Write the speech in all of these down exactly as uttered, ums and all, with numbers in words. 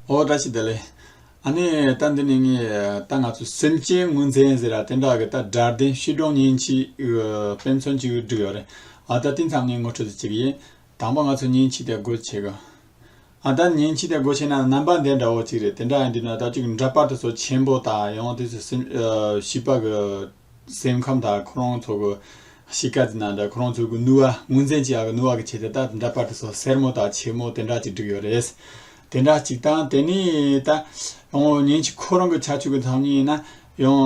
ཨོ་བཀྲ་ཤིས་བདེ་ལེགས། ཨ་ནི་ད་འདི་ནས་ངས་ད་ང་ཚོ་སེམས་ཅན་ངོས་འཛིན་ཟེར་ར་དེ་འདྲ་གི་ད་སྒྲ་ལྡན་བྱིས་སྒྲུང་མཉེན་ཆས་དཔེ་མཚོན་ཅིག་བསྒྲིགས་ཡོད་རེད། ཨ་ད་དེ་མཚམས་ནས་ངོ་སྤྲོད་ཅིག་ཡིན། དང་པོ་ང་ཚོ་མཉེན་ཆས་དེ་སྒོ་ཕྱེ་གི། ཨ་ད་མཉེན་ཆས་དེ་སྒོ་ཕྱེ་ན་རྣམ་པ་འདི་འདྲ་བོ་ཅིག་རེད། དེ་འདྲ་ཡིན་དུས་ན་ད་ཅིག་འདྲ་པར་དེ་ཚོ་ཆེན་པོ་དང་ཡང་དེ་ཚོ་སེམས་ཨ་བྱིས་པ་གི་སེམས་ཁམས་དང་ཁོ་རང་ཚོ་གི་གཤིས་ཀ་ཟེར་ན་འདྲ། ཁོ་རང་ཚོ་གི་ནུས་པ་ངོས་འཛིན་བྱེད་ཡག་གི་ནུས་པ་གི་ཆེད་དུ་ད་འདྲ་པར་དེ་ཚོ་སེར་མོ་དང་ཆེན་མོ་དེ་འདྲ་ཅིག་བསྒྲིགས་ཡོད་རེད། དེ་འདྲ་ཅིག་དང་དེ་ནས་ད་ཡང་མཉེན་ཆས་ཁོ་རང་གི་ཁྱད་ཆོས་ཀྱི་ཐོག་ནས་ཡིན་ན་ཡང་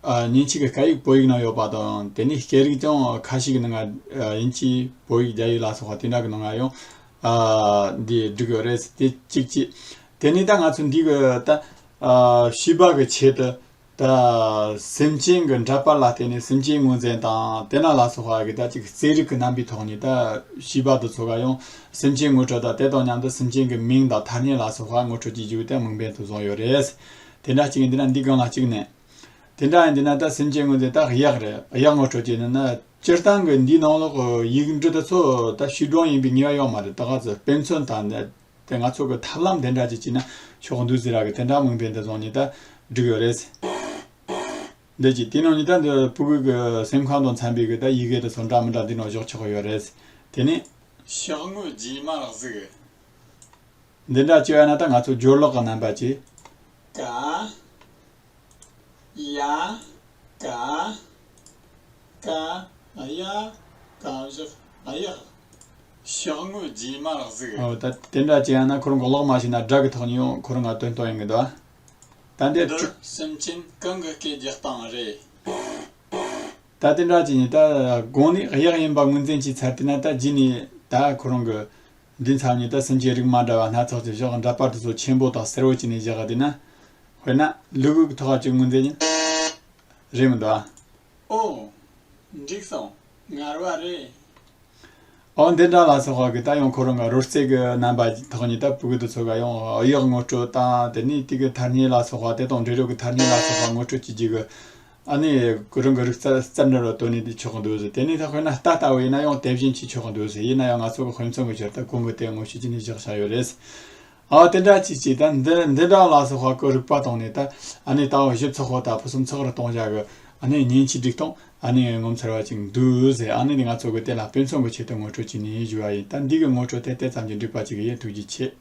ཨ་མཉེན་ཆས་ཀྱི་སྐད་ཡིག་བོད་ཡིག་ནང་ཡོད་པ་དང་། དེ་ནས་སྐད་རིགས་ཀྱང་ཁ་ཤས་ཀྱི་ནང་ང་ཨ་དབྱིན་ཇི་བོད་ཡིག་རྒྱ་ཡིག་ལ་སོགས་པ་དེ་འདྲ་གི་ནང་ང་ཡང་ཨ་འདི་བསྒྲིགས་ཡོད་རེད། དེ་གཅིག་གཅིག་དེ་ནས་ད་ང་ཚོ་འདི་གི་ད་ཨ་བྱིས་པ་གི་ཆེད་དུ་ད་སེམས་ཅན་གྱི་འདྲ་པར་ལ་བརྟེན་ནས་སེམས་ཅན་ངོས་འཛིན་དང་དེ་ན་ལ་སོགས་པ་གི་ད་ཅིག་རྩེད་རིགས་ཀྱི་རྣམ་པའི་ཐོག་ནས་ད་བྱིས་པ་དེ་ཚོ་ག་ཡང་སེམས་ཅན་ངོ་སྤྲོད་དང་དེ་དང་མཉམ་དུ་སེམས་ཅན་གྱི་མིང་དང་ཐ་སྙད་ལ་སོགས་པ་ངོ་སྤྲོད་ཀྱི་རྒྱུ་དེ་དམིགས་འབེན་དུ་བཟུང་ཡོད་རེད། དེ་འདྲ་གཅིག་ཡིན། དེ་ན་འདི་སྒང་ལ་གཅིག་ནས། དེ་འདྲ་ཡིན་དུས་ན་ད་སེམས་ཅན་ངོས་འཛིན་ད་གཡག་རེད། གཡག་ངོ་སྤྲོད་ཀྱི་ཡིན་ན་སྤྱིར་བཏང་གི་འདིའི་ནང་ལོགས་ཡིག་འབྲུ་དེ་ཚོ་ད་བྱིས་སྒྲུང་ཡིན་པའི་ངེས་པ་ཡོད་མ་རེད། ད་ག་ཚོད་དཔེ་མཚོན་དང་དེ་ང་ཚོ་གི་ཐབས་ལམ་དེ་འདྲ་ཅིག་བྱས་ན་ཆོག་འདུག་ཟེར་ར་གི་དེ་འདྲ་དམིགས་འབེན་དེ་བཟུང་ནས་ད་བསྒྲིགས་ཡོད་རེད། འདི་ཅིག་དེ་ནང་ནས་ད་འདི་ཕྲུ་གུ་གི་སེམས་ཁམས་དང་འཚམ་པའི་གི་ད་ཡི་གེ་དེ་ཚོ་འདྲ་མི་འདྲ་འདི་ནང་འཇོག་ཆོག་གི་ཡོད་རེད། དེ་ནས་ཤག་ངོས་རྗེས་མར་གཟིགས། འདི་འདྲ་བྱས་ན་ད་ང་ཚོ་སྦྱོར་ཀློག་གི་རྣམ་པ་ཅིག་ཀ། ཡ། ཀ། ཀ། ཡ། ཀ་བཞག་ཡག་ཤག་ངོས་རྗེས་མར་གཟིགས། ཨོ་ད་དེ་འདྲ་བྱས་ན་ཁོ་རང་གི་ཀློག་མ་ཤེས་ན་སྒྲ་གི་ཐོག་ནས་ཡང་ཁོ་རང་ང་དོན་གཏོང་ཡིན་གི་འདུག་ད་འདི་འདི་སེམས་ཅན་གང་གི་སྐད་རྒྱག་སྟངས་རེད། ད་དེ་འདྲ་བྱས་ནས་ད་གོང་ནས་གཡག་ཡིན་པ་ངོས་འཛིན་བྱས་ཚར་དུས་ན་ད་རྗེས་ནས་ད་ཁོ་རང་གི་འདི་མཚམས་ནས་ད་སེམས་ཅན་རིགས་མ་འདྲ་བ་སྣ་ཚོགས་ཀྱི་བཞག་འདྲ་པར་དེ་ཚོ་ཆེན་པོ་དང་སེར་བོ་བྱས་ནས་བཞག་ག་དེ་ན། དཔེར་ན་ལུ་གུ་གི་ཐོག་ཅིག་ངོས་འཛིན་ཡིན། རེད་མི་འདུག་ཨ། ཨོ། འགྲིག་སོང་། ངར་བ་རེད། ཨོ་འདི་འདྲ་ལ་སོགས་པ་གི་ད་ཡང་ཁོ་རང་གི་རོལ་རྩེད་གི་རྣམ་པ་ཐོག་ནས་ད་ཕྲུ་གུ་དེ་ཚོ་ག་ཡང་གཡག་ངོ་སྤྲོད་དང་དེ་ནས་དེ་གི་ཐ་སྙད་ལ་སོགས་པ་དེ་དང་འབྲི་རུ་གི་ཐ་སྙད་ལ་སོགས་པ་ངོ་སྤྲོད་བྱེད་རྒྱུ་གི་ཨ་ནི་ཁོ་རང་གི་རིག་རྩལ་རྩལ་འདྲ་བ་བཏོན་ནས་འདི་ཆོག་གི་འདུག་ཟེར། དེ་ནས་ད་དཔེར་ན་རྟ་ལྟ་བུ་ཡིན་ན་ཡང་དེ་བཞིན་གྱིས་ཆོག་གི་འདུག་ཟེར། ཡིན་ན་ཡང་ང་ཚོ་གི་དཔེ་མཚོན་གི་ཆེད་དུ་གོང་གི་དེ་ངོ་ཤེས་ཀྱི་ནས་བཞག་བཞག་ཡོད་རེད། ཨ་དེ་འདྲ་ཅིག་ཅིག་ད་འདི་འདི་འདྲ་ལ་སོགས་པ་གི་རིག་པ་བཏང་ནས་ད་ཨ་ནི་ད་བ་ཞིབ་ཚགས་པོ་དང་ཕུན་སུམ་ཚོགས་རུ་གཏོང་བྱ་གི་ཨ་ནི་མཉེན་ཆས་སྒྲིག་སྟངས་ཨ་ནི་ངོ་མཚར་བ་ཅིག་འདུག་ཟེར། ཨ་ནི་ང་ཚོ་གི་དེ་ལ་དཔེ་མཚོན་གི་ཆེད་དུ་ངོ་སྤྲོད་བྱས་ནས་ཞུ་བ་ཡིན། ད་འདི་གི་ངོ་སྤྲོད་དེ་དེ་ཙམ་གྱིས་འགྲིག་པ་ཅིག་ཡིན། ཐུགས་རྗེ་ཆེ།